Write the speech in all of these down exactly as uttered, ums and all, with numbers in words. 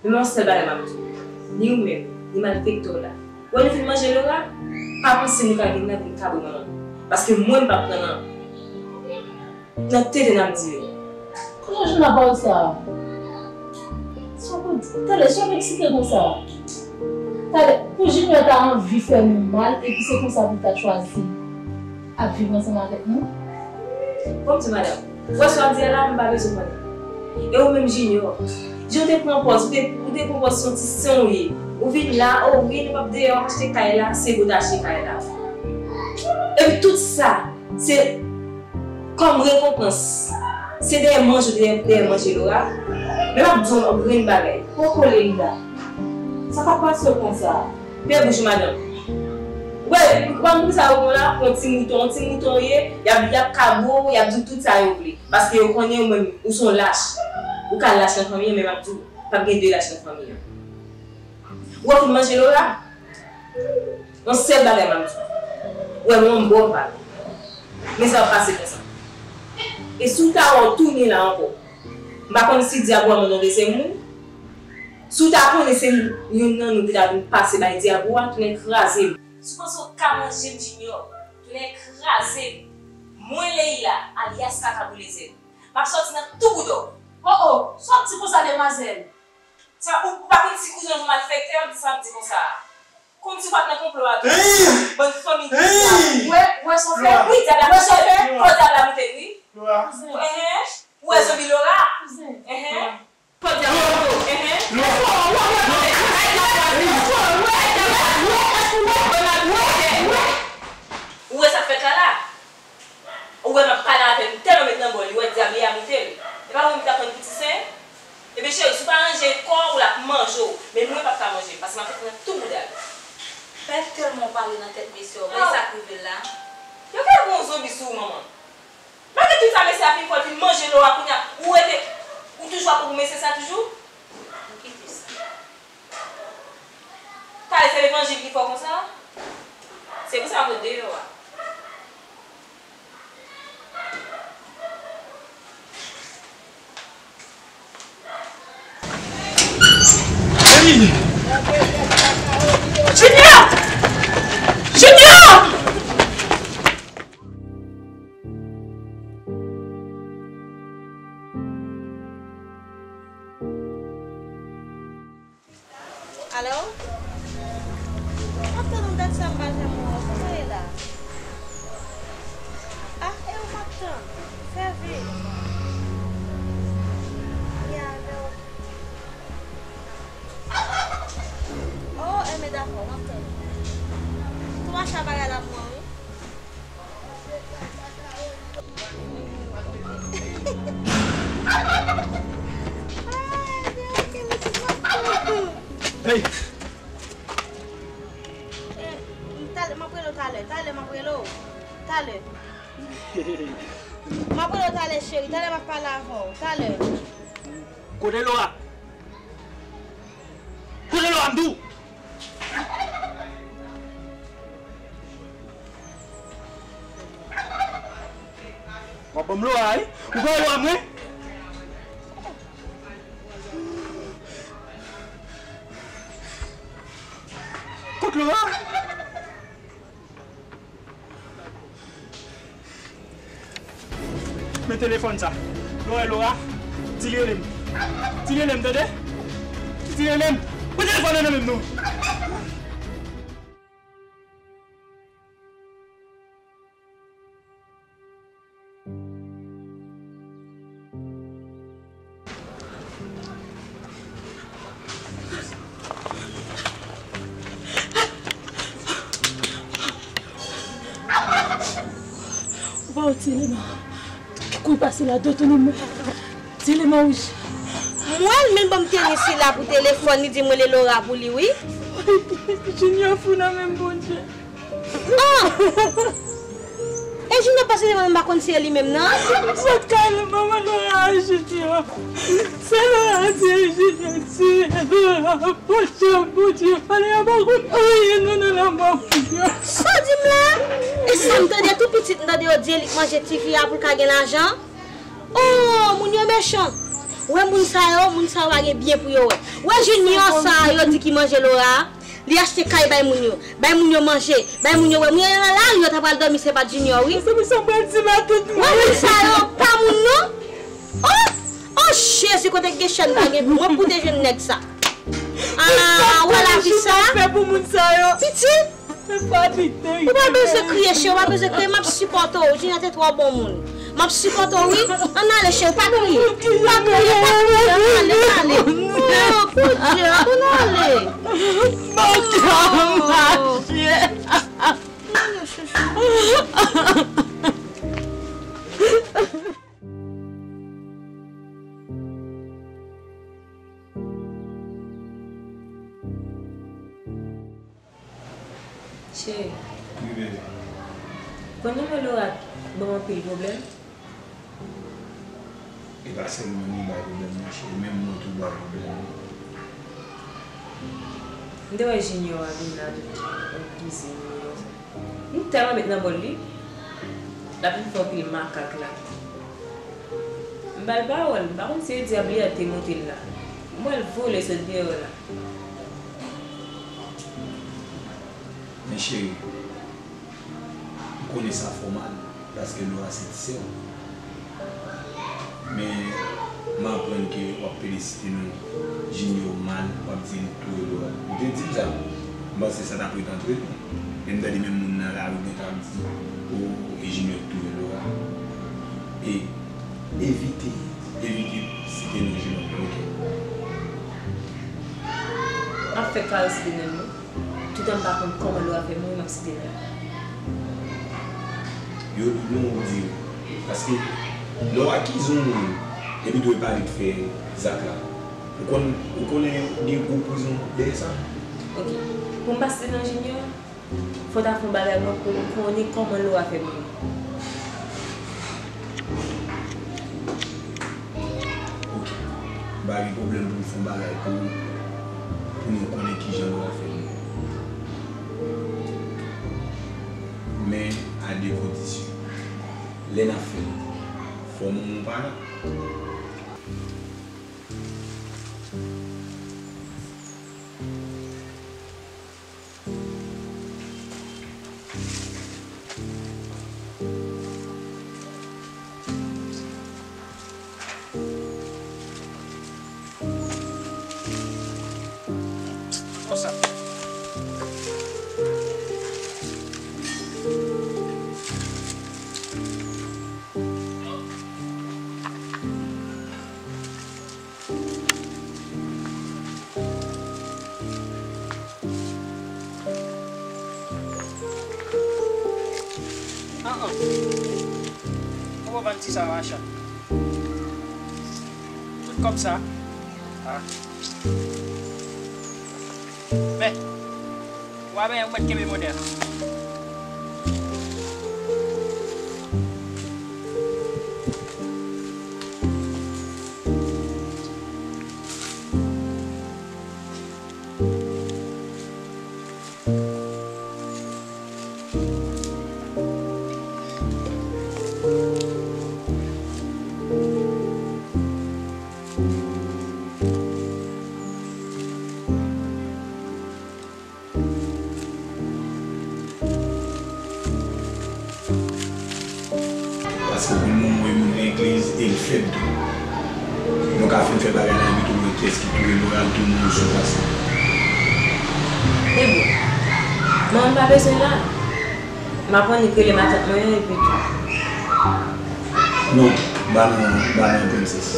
Men yon sèl bagay m ap di w, ni ou menm, ni malfektè w la. Wè nou fin manje Laura, pa panse nou ka vin la vin kabre manman m. Paske mwen m p ap pran nan, nan tete n ap di yo. Kote w jwenn nan pawòl sa a? Sa w konn di? Tande, sa w eksite konsa? Tande, pou Junior ta anvi fè nou mal, epi se konsa pou l ta chwazi ap viv ansanm avèk nou? Bon, m di madanm, ou wè sa w ap di a la, m pa bezwen konnen. E ou menm Junior, jan w te pran pòz, ou te, ou te pran pòz se yon ti sen w ye. Ou vin la, o wi, nou p ap deyò, achte kay la, se pou w te achte kay la. Epi tout sa, se kòm rekonpans. Se dèyè manje, dèyè, dèyè manje Laura. Men m ap di w yon grenn bagay. Poko Leila, sa k ap pase w konsa? Pè bouch madanm. Wè, ou pa konn sa yo konn la, yon ti mouton, yon ti mouton w ye, y ap, y ap kabre w, y ap di w tout sa yo vle. Paske yo konnen ou menm, ou se yon lach. Ou ka lach nan fanmi an, men m ap di w, p ap gen de lach nan fanmi an. Ou ap fin manje Laura? Yon sèl bagay m ap di w. Ou wè mwen m ba w pale. Men sa p ap pase konsa. E si w ta wè w tounen la ankò, m pa konn si dyab ou a mande yon dezyèm moun. Si w ta konnen se youn nan nou ki ta vin pase bay dyab ou a, tounen kraze m. Si w panse w ka manje m Junior, tounen kraze m. Mwen Leila, alyas Kaka Boulezèn. M ap sòti nan tou bouda w. Oh oh, sa w ap di konsa demwazèl? Sa, ou, ou pa konn si kouzen w se malfektè, w ap di sa w ap di konsa a. Kòmsi w pa t nan konplo a tou. Bann fanmi dyab. Ou wè, ou wè sa w fè? Wi, dyab la moute l. Fò dyab la moute l, wi. Enhen. Ou wè zonbi Laura? Enhen. Fò dyab la moute l. Enhen. Ou wè sa k fèt la la? Ou wè m ap pale avè l, m tèlman met nan bòl li, ou wè dyab li a moute l. E pa ou menm ki t ap tann pou ti sen? Ebyen cheri, si w pa ranje kò w, l ap manje w. Men mwen p ap ka manje l, paske m ap fè nan tou bouda l. Pè tèlman w pale nan tèt mesye a, w wè sa k rive l la? Yo ka pran yon zonbi sou ou, manman. Malgre tout sa, mesye a fin fò, l fin manje Laura, kounye a, ou rete, ou toujou ap pran pou mesye sa toujou? Nou kite sa. Talè se levanjil ki fè w konsa? Se pou sa m ret deyò a. Hey! Junior! Junior! Alo? M ap tann ou, dat sa m pa janm wè w. Kote w ye la? Ah, e ou m ap tann? Fè vit. Ya, avè w. Oh, enben dakò, m ap tann ou. Tou mache a bagay la pou mwen, wi. Hey! Eh, talè, m ap rele w talè, talè, m ap rele w. Talè. M ap rele w talè, cheri, talè m ap pale avè w, talè. Kote Laura? Kote Laura, m di w? W ap ban m Laura, wi. Ou pran Laura, mwen? Kot Laura? Men telefòn sa. Lè w wè Laura, di l rele m. Di l rele m, tande? Di l rele m. Pran telefòn nan nan men m non. Ou pa wè ti eleman ki kouri pase la, detounen mwen. Ti eleman wouj. Mwen menm ban m teni sila pou telefòn, li di m rele Laura pou li, wi. Junior fou nan men Bondye. Ah! E Junior pase devan m, m pa konn si e li menm nan. Mwen ka ale manman Laura a Junior. Sa Laura di Junior, di Laura, poche Bondye, pale a pa konn anyen non nan lanmò Junior. Sa w di m la? E sa m tande tou pitit, m tande yo di e li k manje tifi a pou l ka gen lajan. Oh, moun yo mechan. Ou wè moun sa yo, moun sa yo pa gen byen pou yo wè. Ou wè Junior sa yo di ki manje Laura a? Li achte kay bay moun yo, bay moun yo manje, bay moun yo wè. Moun yo nan lari yo ta pral dòmi se pa Junior wi. Mezanmi sa m pral di matant mwen. Wè moun sa yo pa moun non. Oh! Oh Jezi kote gen chèn pa gen pou mwen pwoteje nèg sa. Ah, wè lavi sa. Fè pou moun sa yo. Pitit. Ou pa bezwen kriye cheri, ou pa bezwen kriye, m ap sipòte w, Junior te twò bon moun. M ap sipòte w wi. Ann ale cheri, pa kriye. Pa kriye, pa kriye, ann ale, ann ale. Oh, Bondye, ann ale. Ann ale, chouchou. Cheri. Wi, bebe. Konn nimewo Laura ban m anpil pwoblèm? E pa sèlman li bay pwoblèm non, cheri, menm mwen tou bay pwoblèm. M te wè Junior a vin la, tout kizin yo. M tèlman met nan bòl li. L ap vin fè anpil makak la. M ba l pawòl, m pa konn si e dyab li a te monte l la. M wè l vole sot deyò la. Men cheri, m konnen sa fè w mal, paske Laura se ti sè w. Men, m aprann ke w ap felisite nou, Junior mal, w ap di l touye Laura. Ou te di m sa. M panse sa t ap ret antre nou. Men m tande menm moun nan lari gentan ap di, o, e Junior k touye Laura. E evite, evite site non Junior, oke? M ap fè kal site non l wi. Toutan m pa konn kòman Laura fè mouri, m ap site non l. Yo di non ou di wi. Paske lè w akize yon moun, epi tou e pa li k fè zak la. Ou konn, ou konnen gen gwo prizon dèyè sa? Oke. Pou m pa site non Junior, fò w ta fè yon bagay mwen pou m konnen kòman Laura fè mouri. Oke. M pa gen pwoblèm pou m fè yon bagay pou ou, pou nou konnen kijan nou va fè l. Men a de kondisyon. Lè n ap fè l, fò manman w pa la. Konsa. An an. Ou pa vann ti sa yo a chan. Tout kòb sa. Ah. Men, w a benyen ou mèt kenbe monè a. Paske pou l moun mwen moun legliz e l fèb tou. Nou ka fin fè bagay la epi tou wè kiyès ki touye Laura, l tou moun sou plas la. Debò. Manman m pa bezwen la. M ap annik rele matant mwen an epi tou. Non, ba non, ba non, prensès.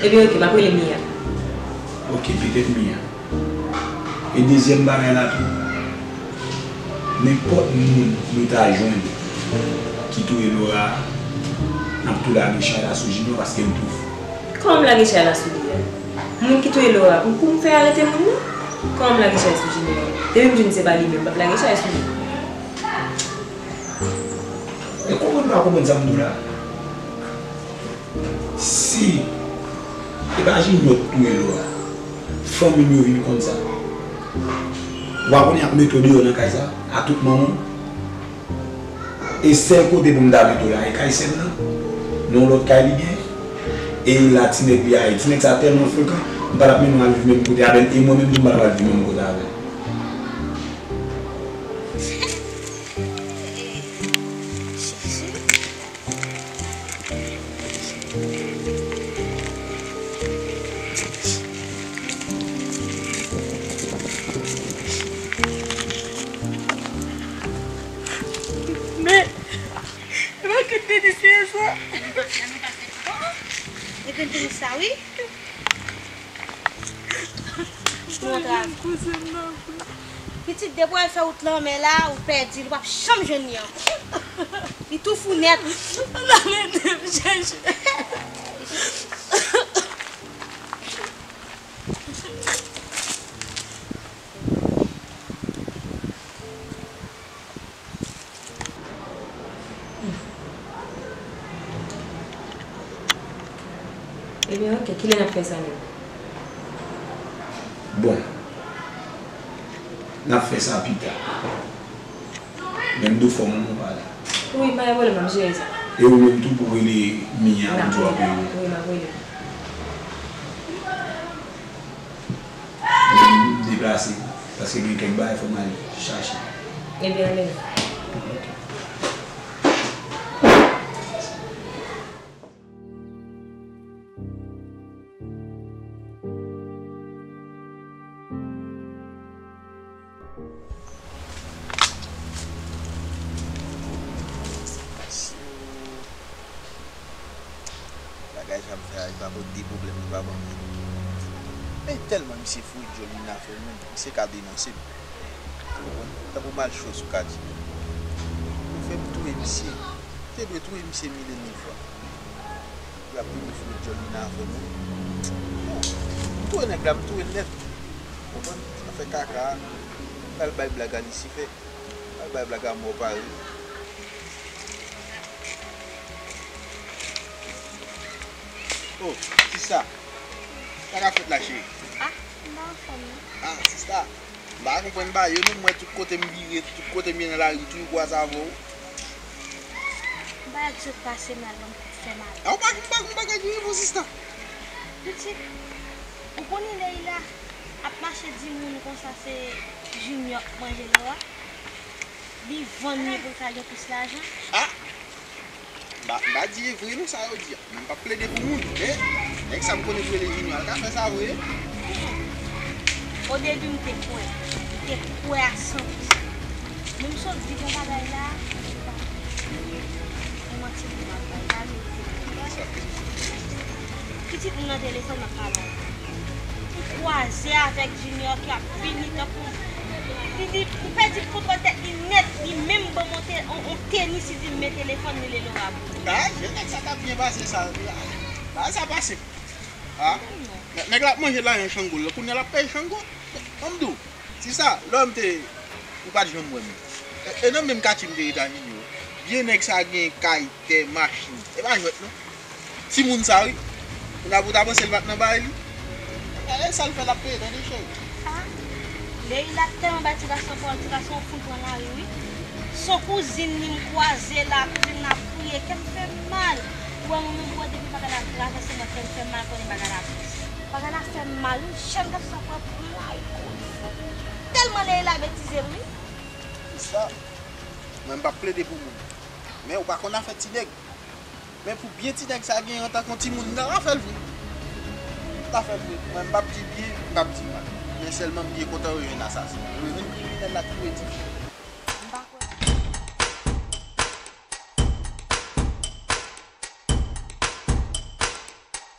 Ebyen oke, m ap rele Mia. Oke, petèt Mia. E dezyèm bagay la tou, nenpòt moun nou ta jwenn ki touye Laura, n ap tou lage chay la sou Junior paske l tou fou. Kòman m lage chay la sou li a? Moun ki touye Laura, pou, pou m fè arete moun nan? Kòman m lage chay sou Junior? Depi m jwenn se pa li menm, m p ap lage chay sou li. E konprann pa konprann sa m di w la? Si e pa Junior k touye Laura, fanmi m yo vin konn sa. Ou pa konnen y ap mete w deyò nan kay sa a tout manman w? E sèl kote pou m ta mete w la, e kay sè m nan, nan yon lòt kay li gen. E la ti nèg li a ye. Ti nèg sa tèlman frekan, m pa t ap mennen w al viv menm kote avè l, e mwen menm tou m pa t ap al viv menm kote avè l. Men, e pa kèt Denis li ye sa. E kèt Denis sa, wi. Pitit, depi w al fè wout lanmè la, ou pèdi l, ou p ap janm jwenn li ankò. Li tou fou nèt. Ann ale, m chèche. Ebyen, oke, kilè n ap fè sa menm? Bon, n ap fè sa pita. Men m dwe fè w yon non pale. Wi, pa gen pwoblèm, m ap jere sa. E ou menm tou pou w rele Mia pou di w ap rele. Wi, m ap rele. M deplase, paske gen kèk bagay fò m al chache. Ebyen, ann ale. Bagay sa m fè a, li pa pote de pwoblèm, li pa ban m. Men tèlman misye foure djòl li nan afè moun, misye ka denonse m. Ou konprann? Tankou malchwè sou katye. Yo fè m touye misye. Te dwe touye misye mil e mil fwa. Pou y ap vin foure djòl li nan afè moun. Bon, m touye nèg la, m touye l nèt. Ou konprann? Afè kaka a. Pral bay blag a Lisifè. Pral bay blag a mò pare. Oh, sista. Sa k ap fèt la, cheri? Ah, m pa anfòm, non. Ah, sista. M pa konprann bagay yo, non, m wè tout kote m vire, tout kote m ye nan lari, toujou kwaze avè w. M pa di w pase mal, ban m kout fè mal. Ah, ou pa, ou pa, ou pa gen nivo, sista. Pitit, ou konnen Leila ap mache di moun konsa se Junior k manje Laura? Li vann li pou l ka gen plis lajan? Ah! M pa, m pa di e vre non sa yo di a. Men m p ap plede pou moun. Men, nèg sa m konnen k rele Junior, l ka fè sa vre. Odebi m te kwè. M te kwè a san pou san. Men m sot di yon bagay la, se pa, se manti m ap bay, pa verite. Pitit m nan telefòn m ap pale avè l. M kwaze avèk Junior ki ap vini tankou, li di, m pèdi kontwòl tèt li nèt, li menm ban m yon te-, yon, yon tenis, li di m men telefòn li, li lorab. Ah, jèn nèg sa t ap byen pase sa. Bagay sa pase. Ah, nèg la ap manje lajan Chango, kounye a l ap peye Chango. Ban m di w, sista, lè m te, ou pa t janm wè m. E, e nan menm katye m te rete a Junior. Vye nèg sa gen kay, tè, machin. E pa jwèt non. Timoun sa wi. Kounye a pou w ta panse l pa t nan bagay li. Gade sa l fè l ap peye, tande cheri. Ah, Leila tèlman bay ti gason pawòl, ti gason fout pran lari wi. Se yon kouzin li m kwaze la, kouzin la ap kriye, kè m fè m mal. Ou wè mwen menm, ou wè depi bagay la travèse mwen, kè m fè m mal, konnen bagay la tris. Bagay la fè m mal wi, jèn gason sa pran pran lari koz. Tèlman Leila betize m wi. Sista, mwen m p ap plede pou moun. Men ou pa konn afè ti nèg. Men pou byen ti nèg sa genyen antanke yon timoun, nan afè l vre. Nan afè l vre. Mwen m p ap di byen, m p ap di mal. Men sèlman m byen kontan yo jwenn asasen. Yo jwenn kriminèl la ki pou edi.